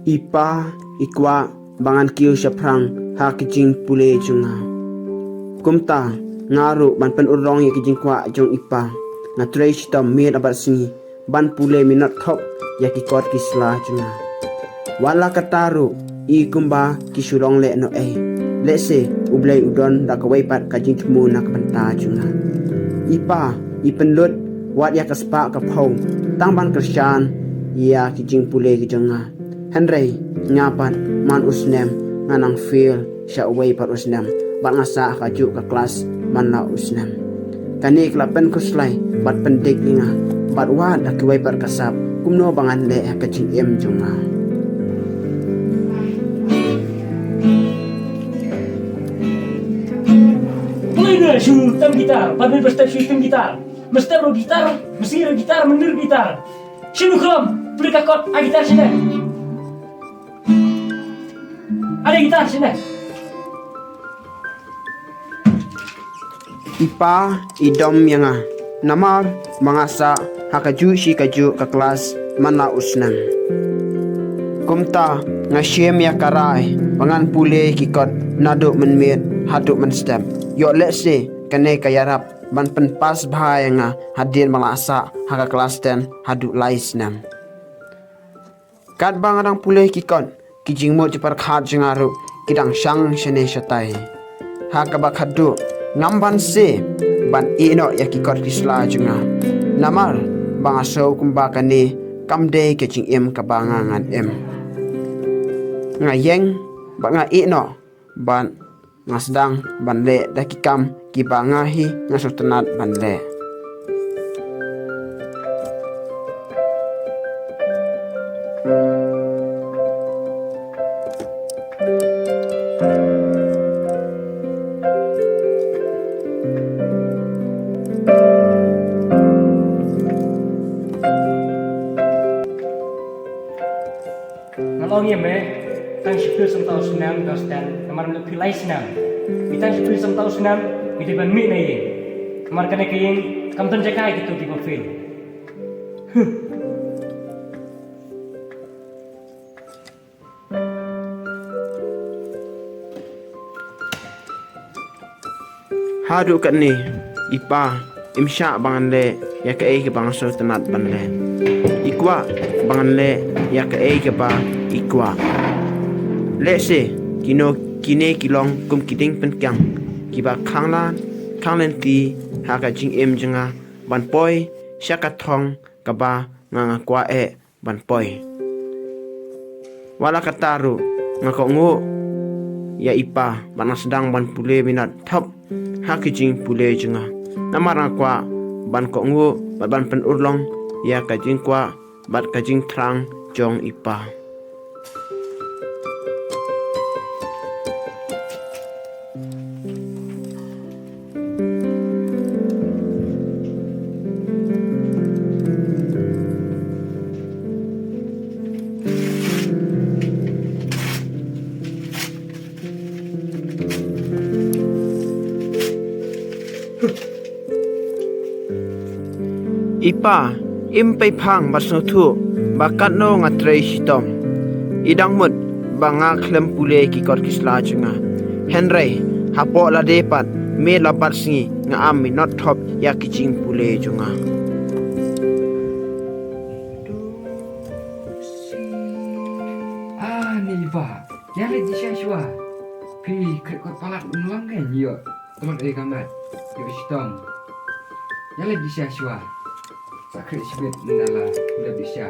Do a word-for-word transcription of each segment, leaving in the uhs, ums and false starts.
I pa, i kwah ba ngan kiew shaphrang ha ki jingpule jong nga. Kumta, nga ruh ban pynurlong ïa ki jingkwah jong i pa, nga trei shitom miet bad sngi ban pule minot thop ïa ki kot ki sla jong nga. Wat la katta ruh, i kumba ki shu long leh noh ei, lehse U Blei u don da kawei pat ka jingthmu na ka bynta jong nga. I pa, i pynlut wat ïa ka spah ka phew tang ban kyrshan ïa ki jingpule ki jong nga. Hynrei nga pat man u snem nga nang fail sha uwei pat u snem, bad nga sah ha kajuh ka klas man la u snem. Kane ka la pynkhuslai bad pyndik ïa nga bad wat da kiwei pat ka sap kumno ba ngan leh ha ka jingim jong nga. Pule na shu tam gitar, pat mynba step shu tam gitar. Mester ro gitar, mesti ro gitar, myndir gitar. Shinu kham, pule ka kot, a gitar shine. Ada gitar shine. I pa, i dom ïa nga. Namar ba nga sah ha kajuh shi kajuh ka klas man la u snem. Kumta nga shim ïa ka rai ba ngan pule ki kot naduh mynmiet haduh mynstep. Ïoh lehse kane ka ïarap ban pynpass bha ïa nga hadien ba nga la sah ha ka klas ten haduh lai snem. Katba nga dang pule ki kot, ki jingmut jingpyrkhat jong nga ruh ki dang shang shane shatai. Ha kaba khatduh ngam banse ban ïeh noh ïa ki kot ki sla jong nga. Namar ba nga sngew kumba kane kam dei ka jingim kaba nga ngan im. Nga ïeng bad nga ïeh noh bad nga sdang ban leh da ki kam kiba nga hi nga sngewtynnat ban leh. Nga la ong ïa me, tang shiphew saw phew snem, dang sdang, namar me la phi lai snem. Ngi tang shiphew saw phew snem, ngi dei ban mih na ïing. Namar kane ka ïing, kam don jaka ïa kito kiba fail. Huh. Haduh katne, i pa, im shah ba ngan leh ïa kaei kaba nga sngewtynnat ban leh. I kwah ba ngan leh ïa kaei kaba i kwah. Lehse kino kine ki long kum ki dieng pynkiang kiba khang lad khang lynti ha ka jingim jong nga ban poi sha ka thong kaba nga nga kwah eh ban poi. Wat la katta ruh nga kohnguh ïa i pa bad nga sdang ban pule minot thop ha ki jingpule jong nga. Namar nga kwah ban kohnguh bad ban pynurlong ïa ka jingkwah bad ka jingthrang jong i pa. I pa, im pei phang bad sngewthuh ba katno nga trei shitom. I dang mut ba nga khlem pule ki kot ki sla jong nga. Hynrei hapoh lade pat, miet la bad sngi nga am minot thop ïa ki jingpule jong nga. Ah, ni ba. Ïa leit sha shuwa. Phi khreh kot palat, nlang ke ïoh. Tlot ei ka mat. Ïoh shitom. Ïa leit sha shuwa. Sa khreh shibit, nala dep sha.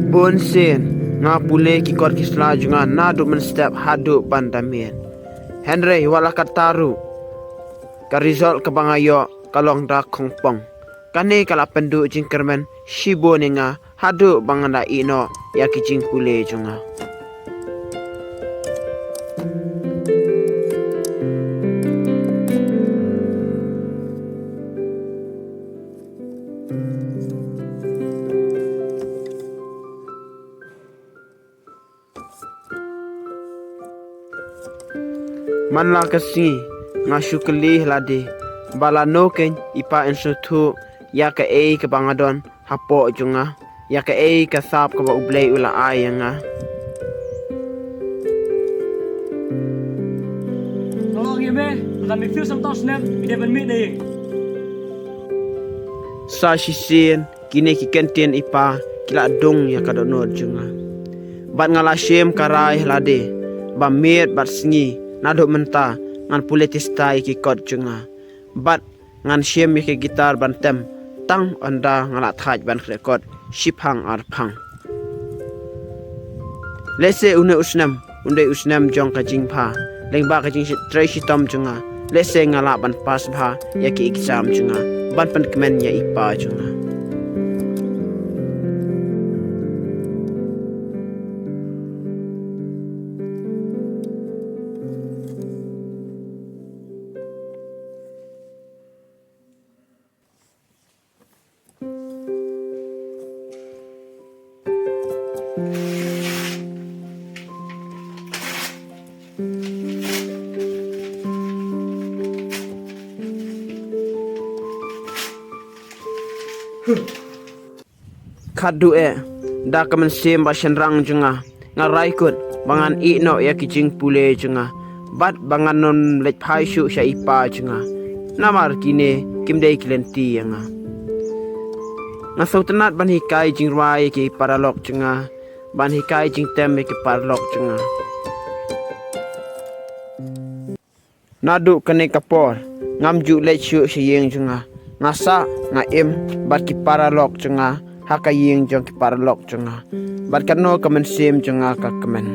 Bun sien nga pule ki kot ki sla jong nga naduh mynstep haduh ban da miet. Hynrei wat la katta ruh, ka result kaba nga ïoh ka long da khongpong. Kane ka la pynduh jingkyrmen shibun ïa nga haduh ba nga la ïeh noh ïa ki jingpule jong nga. Man la ka sngi nga shu kylli ha lade, Ba lano kein i Pa yn sngewthuh ïa kaei kaba nga don hapoh jong nga, ïa kaei ka sap kaba U Blei u la ai ïa nga. Sa shisien kine ki kyntien i Pa ki la dung ïa ka dohnud jong nga. Bad nga la shim ka rai ha lade ba miet bad sngi naduh mynta ngan pule tista ïa ki kot jong nga. Bad ngan shim ïa ki guitar ban tem tang ynda nga la thait ban khreh kot shiphang arphang. Lehse une u snem un dei u snem jong ka jingbha lyngba ka jingtrei shitom jong nga. Lehse nga lah ban pass bha ïa ki exam jong nga ban pynkmen ïa i Pa jong nga. Khatduh eh, da ka mynsiem ba shynrang jong nga, nga rai kut ba ngan ïeh noh ïa ki jingpule jong nga bad ba ngan ym leit phai shuh sha i Pa jong nga. Namar kine kim dei ki lynti ïa nga. Nga sngewtynnat ban hikai jingrwai ïa ki paralok jong nga, ban hikai jingtem ïa ki paralok jong nga. Naduh kane ka por ngam ju leit shuh sha ïing jong nga. Nga sah, nga im bad ki paralok jong nga ha ka ïing jong ki paralok jong nga. Bad kano ka mynsiem jong nga ka kmen.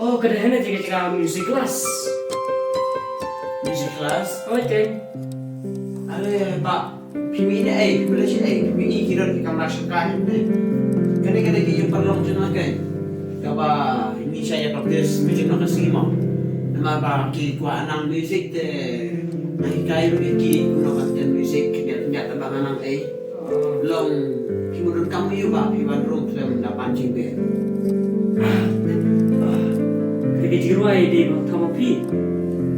Oh, ka dei hynne te ka jaka music class. Music class? Oi, keiñ. Ale, ba, phi mih ne ei, phi mih ne ei, phi mih i ki don ki kamra shongkai ne. Kane, kane ki ïing paralok jong nga keiñ. Kaba ngi shah ïa practice music na ka sngi mo. Namar ba ki kwah nang music te, nga hikai ruh ïa ki kumno ban ten music, ngiat ngiat ba nga nang ei. Long, phi mut donkam ïa u ba phi wan rung khlem da pan jingbit. Ka dei ka jingrwai dei ba thama phi.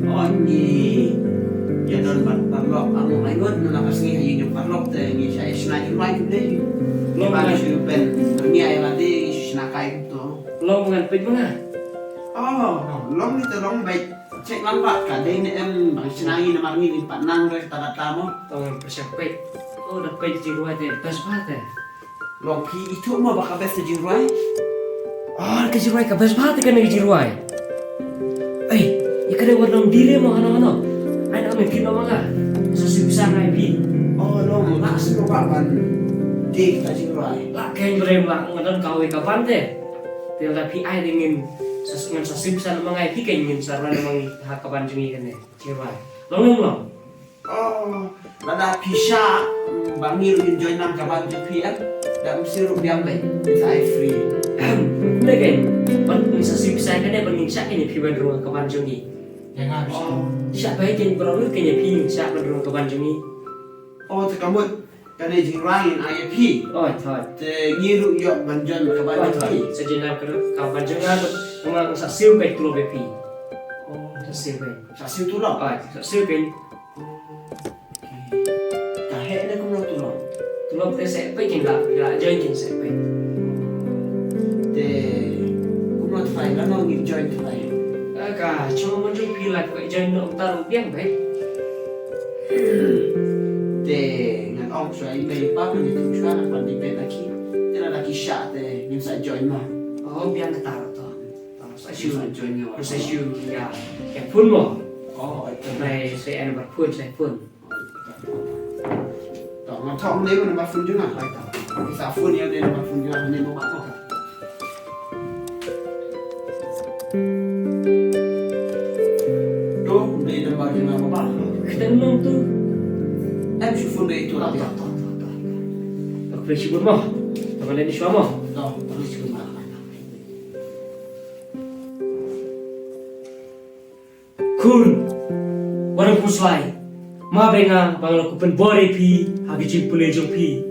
Oh, ngi ïa don bad paralok, amo ai ngot na ka sngi ha ïing jong paralok te ngi shah ïa shna jingrwai khublei. Long ban shu pen ngi ai lade ngi shu shna kai kumto. Long ngan peit ma nga. Oh, long ni te long beit. Check lang ba ka dei ne em ba ngi shna ngi namar ngi lim pat nang re kata kata mo. To ngan pyrshang peit. Oh, da peit jingrwai te best bha te. Long phi ithuh mo ba ka best te jingrwai. Ah, ka jingrwai ka best bha te kane ka jingrwai. Ei, ïa kane wat nang dile mo hano hano. Ai na me phi no ma nga. Sa shu bisa ngai phi. Oh, long na shu ba ban. Dei ka jingrwai. La keiñ brem la ngan don kawei ka ban te. Te lada phi ai te ngin sa, ngan sa shu bisa na ma ngai phi keiñ ngin sa rwai na ma ngi ha ka ban jong ngi kane. Jingrwai. Long long long. Oh, lada phi shah, mm, ba ngi ruh ngin join lang ka ban jong phi em. Da mesti ruh biang beit. It's I free. Em, kumne keiñ. Ban ngin sa shu bisa kane ban ngin shah kane phi ban rung ka ban jong ngi. Ïa nga phi shah. Oh. Shah beit keiñ ba ruh kane phi shah ban rung ka ban jong ngi. Oh, te ka mut. Kane jingrwai ngin ai ïa phi. Oh, thot. Te ngi ruh ïoh ban join ka ban jong phi. Sa join lang ka ban jong nga ruh. Nga sa siew kai tulop ïa phi. Oh. Sa siew kai. Sa siew tulop? Oh, sa siew kai. Ka heh ne kumno tulop? Tulop te seh peit kin la, la join kin seh peit. Te kumno trai lano ngin join trai? Ka chong ban jong phi la peit join no ta ruh biang beit. Te ngan ong shuwa i mei i pa ngan ïathuh shuwa ngan pan debate na ki. Te lada ki shah te ngin sa join mo. Oh, biang kata ruh to. Sa shu. Ngin sa join mo. Sa shu, ïa. Ïa phone mo. Oh, oi. Sa ïa number phone, sa ïa phone. To, nga thok ne number phone jong nga. Oi, to. Sa phone ïa ne number phone jong nga ne mo ba ko. To, dei number jong nga ba. Kita nong tu. Em shu phone dei tu lah. To, to, to, to. Aku dah shu mo. To, kalian ni shu mo. To, aku shu mo. Khun, wat nym khuslai. Ma bad nga ba nga la pynbor ïa phi ha ka jingpule jong phi.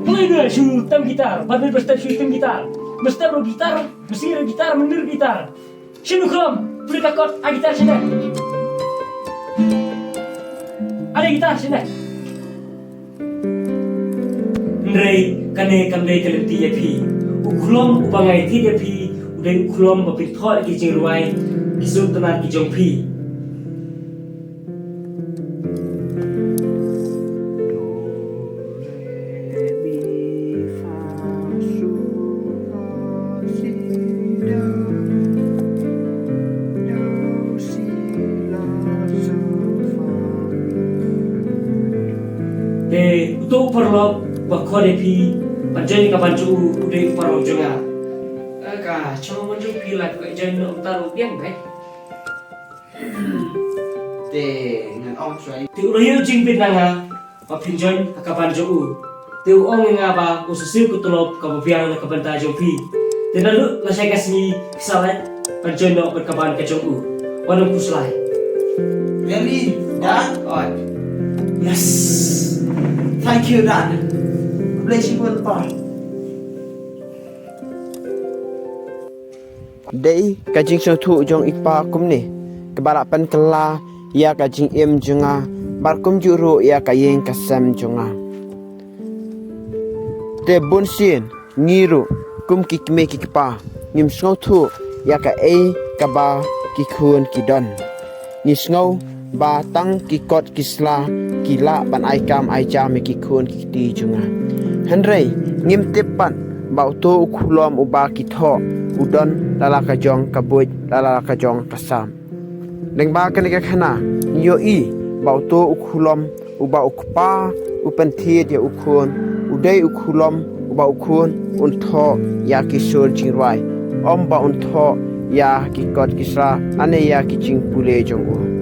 Pule nga shu tem guitar, bad me ba step shu tem guitar. Me step ruh guitar, me sngi ruh guitar, me nir guitar. Shim u khulom, pynlut ka kot, ai gitar shane. Ai gitar shane. Hynrei kane kam dei ka lynti ïa phi. U khulom uba nga ïathied ïa phi u dei u khulom ba phin thoh ïa ki jingrwai, ki sur tynnad ki jong phi. Te uto u paralok ba khot ïa phi ban join ïa ka band jong u, u dei u paralok jong nga. Ka chong mon jong phi la, ka join noh mynta ruh biang bha. Te ngan ong shuwa. Te u la ïoh jingbit na nga ba phin join ha ka band jong u. Te u ong ïa nga ba u sa siew ka tulop kaba biang na ka bynta jong phi. Te naduh lashai ka sngi phi sa lah ban join noh bad ka band ka jong u. Wat nym khuslai. Really, Dad? Oi. Yes. Thank you, Dad. Bless you, Pa. Dei ka jingsngewthuh jong i kpa kumne kaba la pynkylla ïa ka jingim jong nga bad kumjuh ruh ïa ka ïing ka sem jong nga. Te bunsien ngi ruh kum ki kmie ki kpa ngim sngewthuh ïa kaei kaba ki khun ki don. Ngi sngew ba tang ki kot ki sla ki lah ban ai kam ai jam ïa ki khun ki kti jong nga. Hynrei ngim tip pat ba uto u khulom uba ki thoh u don la la ka jong ka buit, la la ka jong ka sam. Lyngba kane ka khana ngi ïohi ba uto u khulom uba u kpa u pynthied ïa u khun u dei u khulom uba u khun un thoh ïa ki sur jingrwai, ym ba un thoh ïa ki kot ki sla lane ïa ki jingpule jong u.